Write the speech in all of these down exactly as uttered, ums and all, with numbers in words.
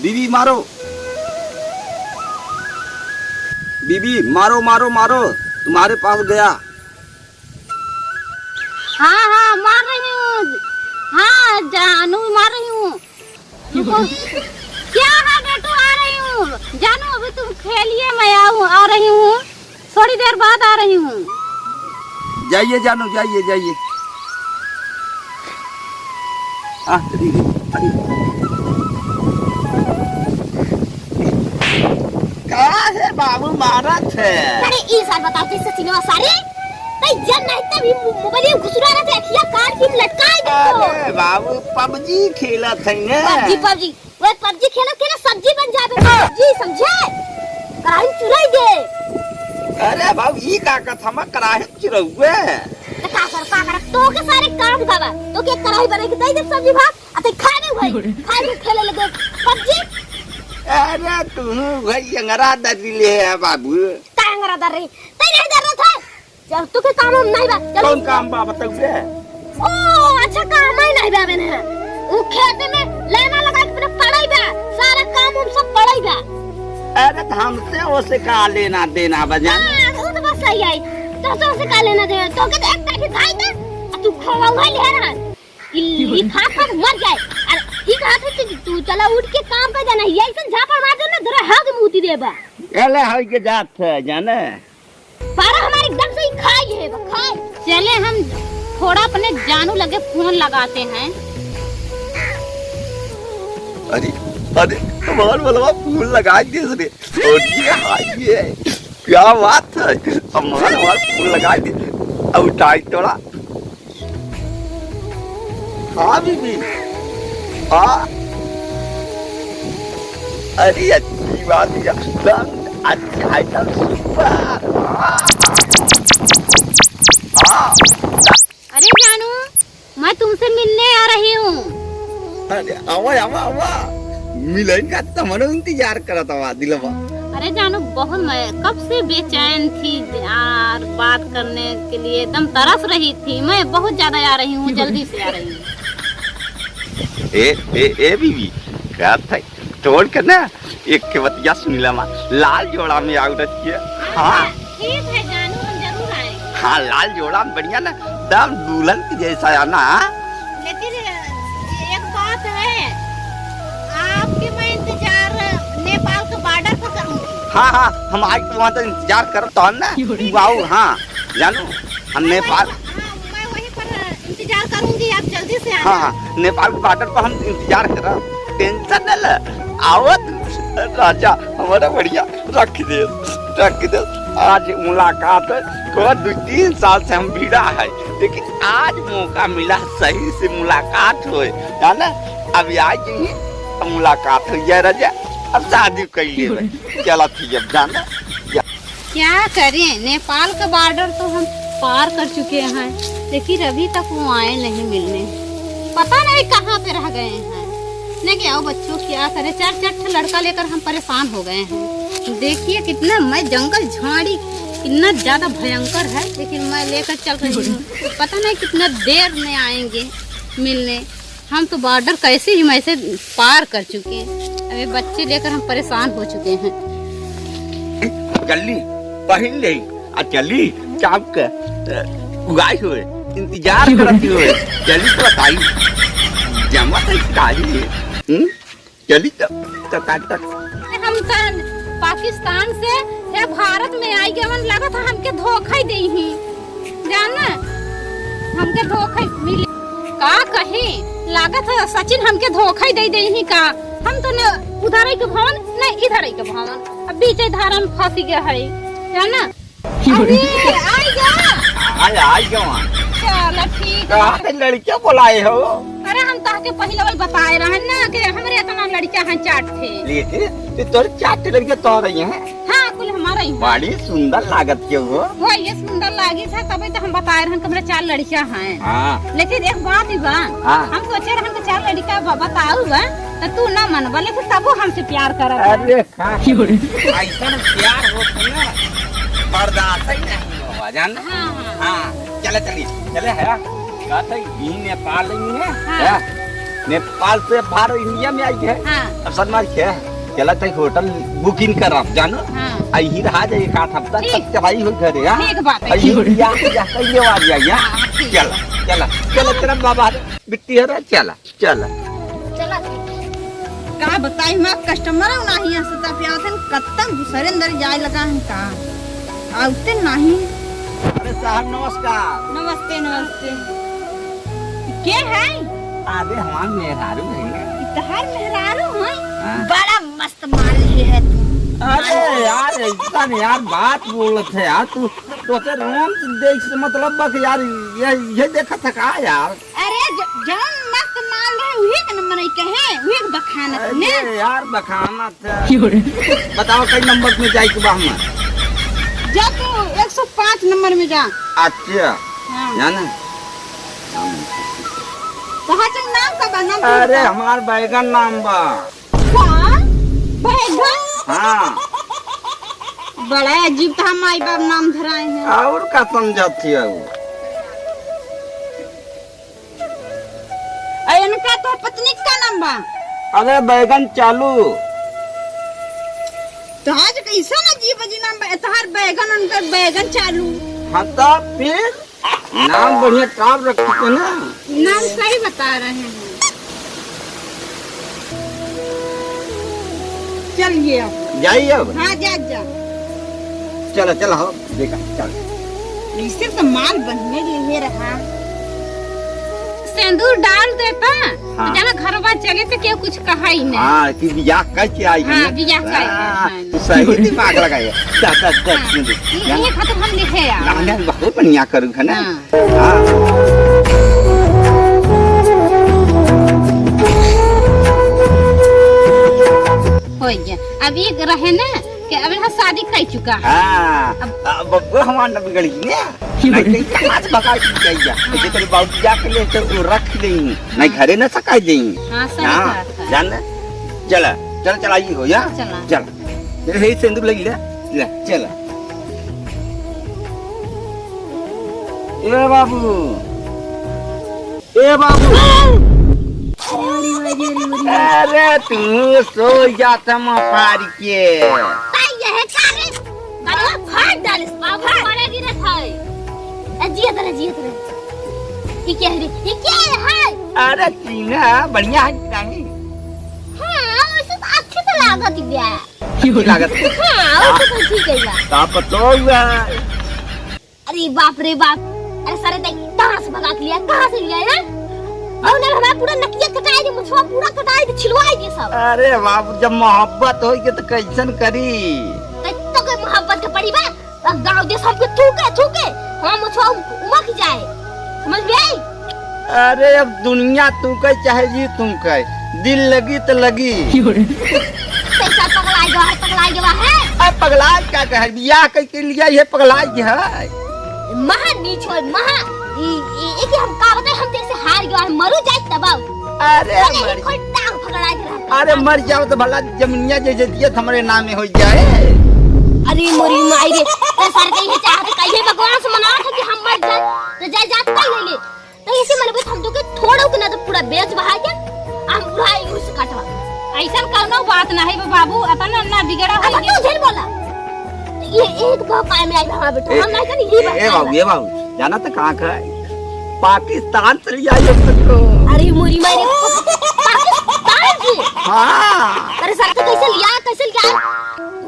बीबी मारो, बीबी मारो, मारो, मारो, तुम्हारे पास गया। हाँ, हाँ, मार रही हूँ। हाँ, जानू, मार रही हूँ। रुको। क्या है बेटू, आ रही हूँ। जानू, अभी तुम खेलिए, मैं आऊँ, आ रही हूँ। थोड़ी देर बाद आ रही हूँ। जाइए जानू, जाइए, जाइए। आ, अरे, अरे। का है बाबू मारत है? अरे, ई साल बताओ, जैसे सिनेमा सारे, तई जब नहीं तब ई मो-, मोबाइल में घुसुरा रहते, अखिया काट के लटकाई दे तो। अरे बाबू, पबजी खेलत है ना? पबजी, पबजी। वे पबजी खेलत खेलत सब्जी बन जाबे, सब्जी, समझे? कराही चुराई दे। अरे बाबू, ई का कथा में कराही चुरौए? तो का कर, का कर? तो के सारे काम बाबा, तो के कराही बना के दे दे सब्जी भात, आ ते खाने हुए, खाए के खेले लगे पबजी। अरे तू भाई अंगरा दर्री ले है बाबू। का अंगरा दर्री? तई नहीं दर्रा था। चल, तू के काम हम नहीं बा, चल। कौन काम बा, बताऊ रे? ओ, अच्छा काम ही नहीं बा, बने। उ खेते में लेना लगा के अपना पढ़ाई बा, सारा काम हम सब पढ़ाई बा। अरे, तो हमसे ओसे का लेना देना बा, जान? हाँ, वो तो बात सही है। तो से ओसे का लेना देना? तो के तो एक टाइम खाई था, आ तू खवा हुआ ले रहा। ई, ई खा खा के मर जाए। अरे, ई कहा था कि तू चला उठ के काम पे जाना, ये ऐसे झापड़ मार देना, जरा हाथ में उठी देबा। एले हाई के जात है, जाने? पारा हमारे एकदम से ही खाई है, बा, खाई। चले हम थोड़ा अपने जानू लगे फोन लगाते हैं। अरे, अरे, हमार बलवा फोन लगाई दिस रे। और ये, हाँ, ये, क्या बात है? हमार, हमार फोन लगाई दिस। अब उठाई थोड़ा। हाँ बीबी, हाँ। अरे अच्छी बात है, एकदम अच्छा, एकदम सुपर। हाँ। हाँ। अरे जानू, मैं तुमसे मिलने आ रही हूँ। अरे आवा, आवा, आवा। मिलन का तमनो इंतजार करत हवा दिलवा। अरे जानू, बहुत, मैं कब से बेचैन थी यार, बात करने के लिए एकदम तरस रही थी। मैं बहुत ज्यादा आ रही हूँ, जल्दी से आ रही हूँ। ए, ए, ए बीबी, का था? छोड़ के ना, एक के बतिया सुन ले मा, लाल जोड़ा में आऊ रखिए। हाँ। ठीक है जानू, हम जरूर आएंगे। हाँ, लाल जोड़ा में बढ़िया ना, दम दुल्हन के जैसा आना, हाँ? लेकिन एक बात है, आपके मैं इंतजार नेपाल के बॉर्डर पर करूंगी। हाँ, हाँ, हम आज तो वहाँ तक इंतजार करब तब ना। क्यों रे? तू आओ, हाँ, जानू, हम नेपाल। हाँ, मैं वहीं पर इंतजार करूंगी, आप जल्दी से आना। हाँ, हाँ, नेपाल के बॉर्डर पर हम इंतजार करब, टेंशन न ले, आवत राजा हमारा बढ़िया। रख दे, रख दे। आज मुलाकात है, को दो तीन साल से हम भिड़ा है, लेकिन आज मौका मिला सही से मुलाकात होए, जाना? अब आज ही मुलाकात हो जाए राजा, अब शादी कर लेवे। चला थी जब जाना। क्या करें, नेपाल का बॉर्डर तो हम पार कर चुके हैं, लेकिन अभी तक वो आए नहीं मिलने। पता नहीं कहाँ पे रह गए हैं। नहीं क्या वो बच्चों क्या करे, चार चार ठो लड़का लेकर हम परेशान हो गए हैं। देखिए कितना मैं जंगल झाड़ी कितना ज्यादा भयंकर है, लेकिन मैं लेकर चल रही हूँ। पता नहीं कितना देर में आएंगे मिलने। हम तो बॉर्डर कैसे ही वैसे पार कर चुके हैं। अभी बच्चे लेकर हम परेशान हो चुके हैं। जल्दी पहन ले, आ जल्दी चाप के, अ, उगाई हुए, इंतजार करती हुए, जल्दी तो बताई, जमा तो तारी है, हम्म? चली तो, तो काट, काट। हम तो पाकिस्तान से हे भारत में आई गवन, लगत है हमके धोखा ही देई ही, जाना? हमके धोखा ही मिले। का कही, लागत है सचिन हमके धोखा ही दे देई ही का? हम तो न उधर ही के भवन, न इधर ही के भवन, अब बीच धारा में फंसी गए है, जाना? अरे, आई जा। आई, आई जवान। चलो, ठीक है। कहाँ से लड़कियाँ बुलाए हो? अरे, हम तहके पहिले वाल बताए रहन ना कि हमरे इतना लड़कियाँ हैं, चार ठे। लेकिन ये तोर चार ठे लड़कियाँ तो रही हैं। हाँ, कुल हमारा ही है। बड़ी सुंदर लागत के हो। वो ये सुंदर लागी था, तभी तो हम बताए रहन कि हमरे चार लड़कियाँ हैं। हाँ। लेकिन एक बात ही बा, हाँ। हम सोचे रहन कि चार लड़का ब-, बताऊ बा, तो तू ना मनबा, लेकिन तबो हमसे प्यार करत है। अरे हाँ। ऐसन प्यार होत है ना, बर्दाश्त ही नहीं होवा, जान? हाँ, हाँ। हाँ, चले चली, चले है। का तो ई नेपाल ही है, हाँ। है? नेपाल से बाहर इंडिया में आई है। हाँ। अब सर मार क्या है? चला तई होटल booking करब, जानो? हाँ। आई ही रहा जाए एक आध हफ्ता ठीक। तक चलाई हो घरे, हाँ? ठीक बात है। आई ही या, या कहिए आ जाए, हाँ? हाँ, ठीक। चला, चला, चला, चला बाबा, बिट्टी है रे, चला। चला। चला। का बताई, हमार customer नाही असता प्यासन, कत्तन दूसरे अंदर जाए लगा है का? आवते नाही। अरे साहब, नमस्कार। नमस्ते, नमस्ते। के है? अरे, हमार मेहरारू है। ई तहार मेहरारू है? हाँ। बड़ा मस्त माल लिए है तू। अरे यार, ऐसा नहीं यार, बात बोलत है यार, तू तो से रोम से देख से मतलब बा कि यार, ये, ये देखत है का यार? अरे, ज-, जौन मस्त माल रहे, उहे के न मनई कहे, उहे के बखानत ने। अरे यार, बखानत है। क्यों रे? बताओ, कई नंबर में जाए के बा हमें? जा तू एक सौ पाँच नंबर में जा। अच्छा। हाँ। जाना? कहाँ से नाम का बा, नाम अरे, का? हमार बैगन नाम बा। का? बैगन? हाँ। बड़ा अजीब था, माई बाप नाम धराए हैं। और का समझत थी? अरे इनका तो पत्नी का नाम बा? अरे बैगन चालू। तो आज कैसा ना जी बजी नाम बा, तोहार बैगन उनकर बैगन चालू। हाँ तो फिर नाम बढ़िया top रखे थे ना। नाम सही बता रहे हैं। चलिए अब। जाइए अब। हाँ, जा, जा। चला, चला, हो, देखा, चल। इसे तो माल बढ़िया लिए रहा। सेंदूर डाल देता, हाँ। तो जाना घरवा चले तो केहू कुछ कहा ही नहीं। हाँ, कि बियाह कह के आई हाँ, है। बियाह कह के हाँ, आई। तू सही दिमाग लगाए। जा, जा, जा, हाँ। सुन दे। ये, जा। ये खत्म हम लिखे यार। ना, ना, बहुत बढ़िया करू है ना। हाँ। हाँ। हो गया। अब एक रहे ना कि अब यहाँ शादी कर चुका है। हाँ। अब अब बबुआ हमार न बिगड़ी ने। नहीं तो कहाँ से भगा के जाइए? हाँ। ऐसे तेरे बाबू जाके ले तो वो रख देंगे। नहीं हाँ। घरे न सका देंगे। हाँ, सही हाँ, बात है। जान ले। चला, चला, चला, ये हो या? चला। चला। ए, हे, सेंदूर लगी ले, ले, चल। ए बाबू, ए बाबू। अरे तू सो जात म पार के। ताई ये है का रे? अरे फाड़ डालिस बाबू, फाड़। पड़े गिरत है। ए, जियत रहे, जियत रहे। ई के है रे? ई के है? अरे चीना, बढ़िया है कि नहीं? हाँ, वैसे तो अच्छे से लागत बिया। की लागत? हाँ, वो तो ठीक है बा। का पतो हुआ? अरे बाप रे बाप, अरे सारे ताई कहाँ से भगा के लिया, कहाँ से लिया है? और ना हमारा पूरा नकिया कटाई दे, मुछवा पूरा कटाई दे, छिलवाई दे सब। अरे बाप, जब मोहब्बत होई के तो कैसन करी? तो, तो कोई मोहब्बत के पड़ी बा? अब गाँव दे सबके थूके, थूके, हमार मुछवा उम-, उमक जाए, समझ में आई? अरे अब दुनिया तू कहे चाहे जी तू कहे, दिल लगी तो लगी। पैसा पगला गवा है, पगला गवा है। अब पगला क्या कहे, बियाह कह के लिया ये पगला है। महा नीच होय, महा। ई, ई, ई कि हम का बताई, हम तेरे से हार गवा है, मरू जाए तब आओ। अरे अरे मर ई कोई टांग पकड़ा के रहा। अरे मर जाओ तो भला जमीनिया जे जतिया हमरे नाम में हो जाए। अरे मोरी माई रे, ते सर के ये चाहत कहिए भगवान से मना था कि हम मर जाए, तो जाए जात कहीं ले ले। तो इसे मन में हम तो के थोड़ा के ना तो पूरा बेच बहा के हम बुढ़ाई उस कटवा। ऐसन कौनो बात नहीं बा बाबू, अतना ना बिगड़ा हो अच्छा गया। तू झेल बोला। ये एक बार पाए में आई हमारा बेटा, ए, हम नहीं तो नहीं ए, बात ए बाबू, आएगा। ए बाबू, जाना तो कहाँ का है? पाकिस्तान से ले आई हम तो। अरे मोरी माई रे, पाकिस्तान से? हाँ। अरे सर तो कैसे लिया, कैसे लिया?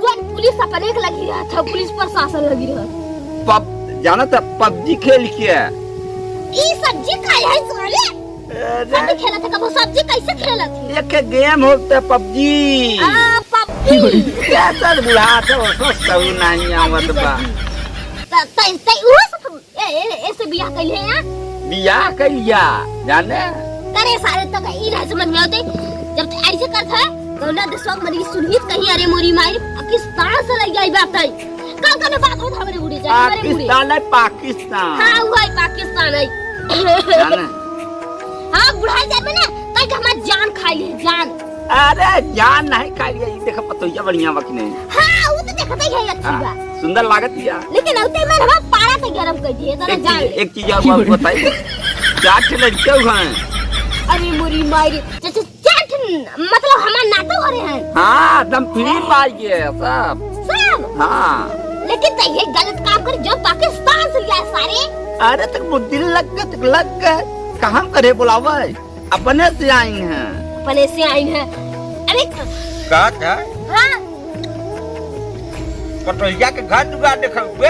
वो पुलिस अपने के लगी रहा था, पुलिस प्रशासन लगी रहा। पब-, जाना था पबजी खेल के। ई सब्जी खाए है साले? अरे। सब्जी खेलत है, कबो सब्जी कैसे खेलत है? एक game होता है पबजी। आ, पबजी। कैसे बुढ़ा थे, वो सब सही नहीं आवत बा। पबजी। त-, त-, त-, वो सब, ए, ए, ऐसे बियाह कैले हैं? बियाह कैलिया, जाने? करे सारे तो कहीं ना समझ में आते। जब तो ऐसे करत है, तो ना दसवा मरी सुनहित कहीं, अरे मोरी माई, पाकिस्तान से लग जाई बात है। कल कल बात होत हमरे मुड़ी जाए, हमरे मुड़ी। पाकिस्तान है, पाकिस्तान। हाँ, वो है पाकिस्तान है। जाने? हाँ, बुढ़ाई जाबे ना, कल के हमार जान खाई है, जान। अरे, जान नहीं खाई है, ये देखो पतोहिया बढ़िया बा कि नहीं? हाँ, वो तो देखते ही है, अच्छी हाँ, बा। सुंदर लागत है। लेकिन औते मन हमार पारा तो गरम कर दिए, जरा एक जान चीज, ले। एक चीज और बात बताई। चार ठे लड़के हुए हैं। अरे मोरी माई रे, चार, चार, चार ठन, मतलब हमार नातो हो रहे हैं। हाँ, एकदम free पाई गए हैं सब। सब? हाँ। लेकिन तो ये गलत काम कर जो पाकिस्तान से लिया है सारे। अरे तो वो दिल लग गए, तो लग गए। कहाँ करे बुलावे? अपने से आई हैं। अपने से आई हैं। अरे का था? हाँ। पटोहिया के घर दुआर देखउबे?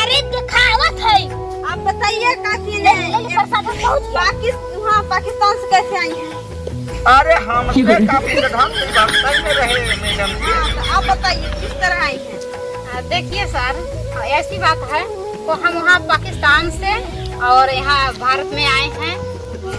अरे देखावत है। आप बताइए का ले, ले, ले, प्रसाद हम पहुँच गए। पाकिस-, हाँ, पाकिस्तान से कैसे आई हैं? अरे हमसे का पूछत, हम तो बम्बई में रहे मैडम जी। हाँ, तो आप बताइए किस तरह आई हैं? आ, देखिए सर, ऐसी बात है, तो हम वहाँ पाकिस्तान से और यहाँ भारत में आए हैं।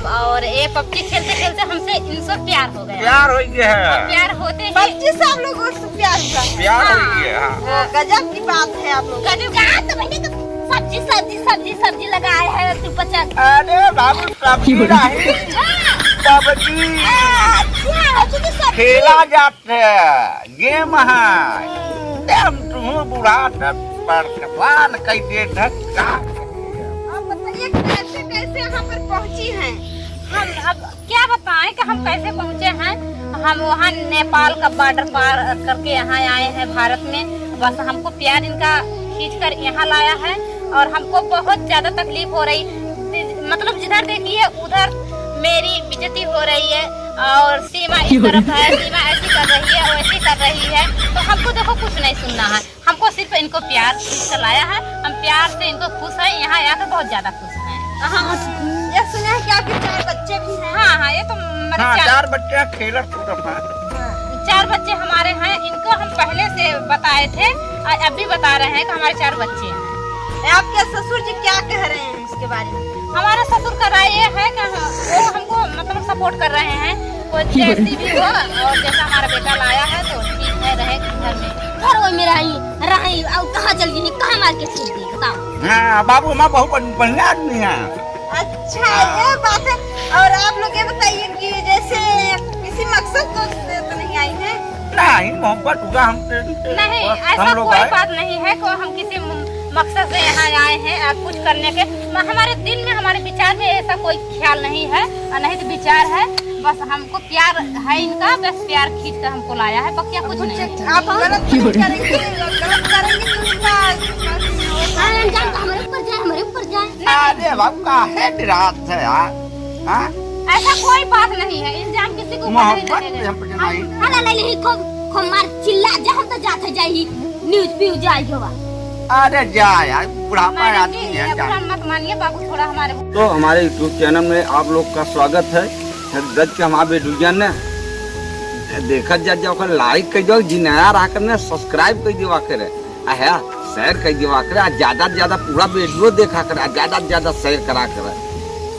और ये पबजी खेलते खेलते हमसे इनसे प्यार हो गया। प्यार हो गया है। और प्यार होते ही पबजी से आप लोगों से प्यार हुआ। प्यार हो गया, हाँ। हाँ। वो गजब की बात है आप लोग। गजब। कहाँ तो मैंने तो सब्जी, सब्जी, सब्जी, सब्जी लगाए है तू पचक। अरे बाबू, सब्जी नहीं। हाँ। पबजी। अच्छा, अच्छा, तो सब्जी। खेला जाता है, गेम है। हम्म। ए, हम तुहूँ बुढ़ा थे, परेशान कई देत है, का करिए? आप बताइए, कैसे, कैसे यहाँ पर पहुँची हैं? हम अब क्या बताएं कि हम कैसे पहुँचे हैं। हम वहाँ नेपाल का बॉर्डर पार करके यहाँ आए हैं भारत में। बस हमको प्यार इनका खींच कर यहाँ लाया है और हमको बहुत ज़्यादा तकलीफ हो रही, मतलब जिधर देखिए उधर मेरी बेइज्जती हो रही है और सीमा इस तरफ है, सीमा ऐसी कर रही है, वैसी कर रही है, तो हमको देखो कुछ नहीं सुनना है। हमको सिर्फ इनको प्यार से लाया है, हम प्यार से इनको खुश हैं, यहाँ आकर बहुत ज्यादा खुश हैं। हाँ, ये सुना है कि आपके चार बच्चे भी हैं? हाँ, हाँ, ये तो मेरे हाँ, चार चार बच्चे हैं, खेलत कूदत हैं। हाँ। चार बच्चे हमारे हैं, इनको हम पहले से बताए थे और अब भी बता रहे हैं कि हमारे चार बच्चे हैं। ये आपके ससुर जी क्या कह रहे हैं इसके बारे में? हमारे ससुर का राय ये है कि हम, वो हमको मतलब support कर रहे हैं, वो जैसी भी हो और जैसा हमारा बेटा लाया है तो ठीक है, रहे घर में। घर वो में रही, रही, और कहाँ चल गई, कहाँ मार के चल गई, बताओ। हाँ, बाबू हमारा बहुत बढ़-, बढ़िया आदमी है। अच्छा, हाँ। ये बात है। और आप लोग ये बताइए कि जैसे किसी मकसद तो, से तो नहीं आई हैं? नहीं, मोहब्बत हुआ हमसे, नहीं, बस ऐसा हम लोग कोई आए। बात नहीं है कि हम किसी म-, मकसद से यहाँ आए हैं, आ, कुछ करने के। म-, हमारे दिल में, हमारे विचार में ऐसा कोई ख्याल नहीं है, और नहीं तो विचार है। बस हमको प्यार है इनका, बस प्यार खींच कर हमको लाया है, बकिया कुछ नहीं है। आप गलत नहीं करेंगे, गलत करेंगे तो उसका हाँ, अनजान तो हमारे ऊपर जाए, हमारे ऊपर जाए। अरे बाबू, काहे निराश है यार? हाँ? ऐसा कोई बात नहीं है, इल्जाम किसी के ऊपर नहीं मोहब्बत लगाएंगे। में हम पे हम नहीं। हला ले ली, खूब, खूब मार चिल्ला, जा हम तो जाते जाई, news views आई होगा। अरे जा यार, बुढ़ापा मैडम आदमी जी, है, ये जा। बुरा मत मानिए बाबू, थोड़ा हमारे तो हमारे YouTube channel में आप लोग का स्वागत है। फिर गज के हमारे वीडियो ने देखत जा, जा ओकर like कर दो, जी नया रहा करने subscribe कर देवा करे। आ है, share कर देवा करे, आ ज्यादा से ज्यादा पूरा वीडियो देखा करे, आ ज्यादा से ज्यादा share करा करे।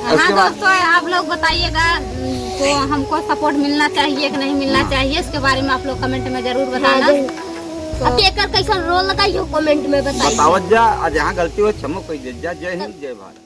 हाँ उसके बाद दोस्तों, आप लोग बताइएगा, तो हमको support मिलना चाहिए कि नहीं मिलना हाँ। चाहिए, इसके बारे में आप लोग comment में जरूर बताना। हाँ, जरूर। अब एकर कैसन role लगाई हो, comment में बताइए। बतावत जा, आ जहाँ गलती हो, क्षमा कर दे जा। जय हिंद, जय भारत।